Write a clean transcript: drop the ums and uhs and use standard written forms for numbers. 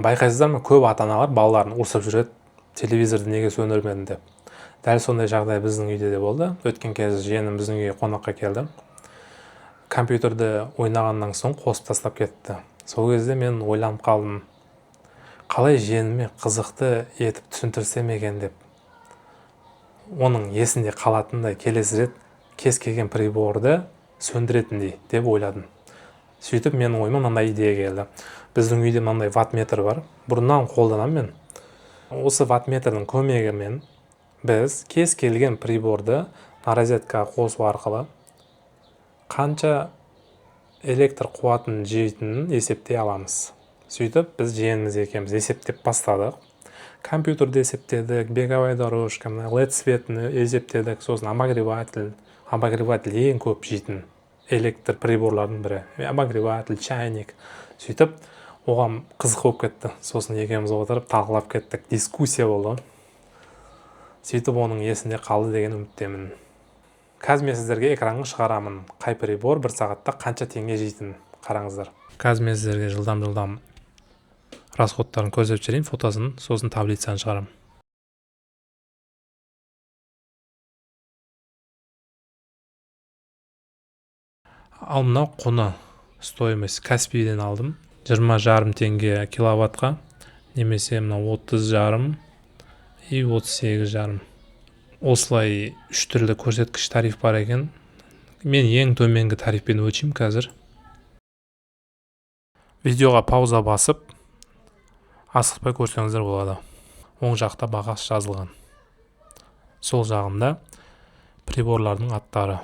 Байқайсыздар ма, көп ата аналар балаларын ұрсып жүреді, телевизорды неге сөндірмедің деп. Дәл сондай жағдай біздің үйде де болды. Өткен кезде жиенім біздің үйге қонаққа келді. Компьютерді ойнағаннан соң қосып тастап кетті. Сол кезде мен ойланып қалдым, қалай жиеніме қызықты етіп түсіндірсем екен деп. Оның есінде қалатындай, келесі рет кез келген приборды сөндіретіндей деп ойладым. Сөйтіп менің ойыма мынандай идея келді. Біздің үйде мынандай ваттметр бар, бұрыннан қолданамын мен. Осы ваттметрдің көмегімен біз кез келген приборды на розеткаға қосу арқылы қанша электр қуатын жейтінін есептей аламыз. Сөйтіп біз жиеніміз екеуміз есептеп бастадық. Компьютерді есептедік, беговая дорожка, мына LED светін есептедік, сосын обогреватель. Обогреватель ең көп жейтін электр приборлардың бірі. Обогреватель, чайник. Сөйтіп оған қызық болып кетті. Сосын екеуміз отырып талқылап кеттік, дискуссия болды. Сөйтіп оның есінде қалды деген үміттемін. Қазір мен сіздерге экранға шығарамын, қай прибор бір сағатта қанша теңге жейтінін қараңыздар. Қазір мен сіздерге жылдам-жылдам расходтарын көрсетіп жіберейін, фотосын, сосын таблицаны шығарамын. Ал мынау құны, стоимость, Каспийден алдым. 20,5 теңге киловаттқа, немесе мынау 30,5 и 38,5. Осылай үш түрлі көрсеткіш тариф бар екен. Мен ең төменгі тарифпен өлшеймін қазір. Видеоға пауза басып, асықпай көрсеңіздер болады. Оң жақта бағасы жазылған. Сол жағында приборлардың аттары.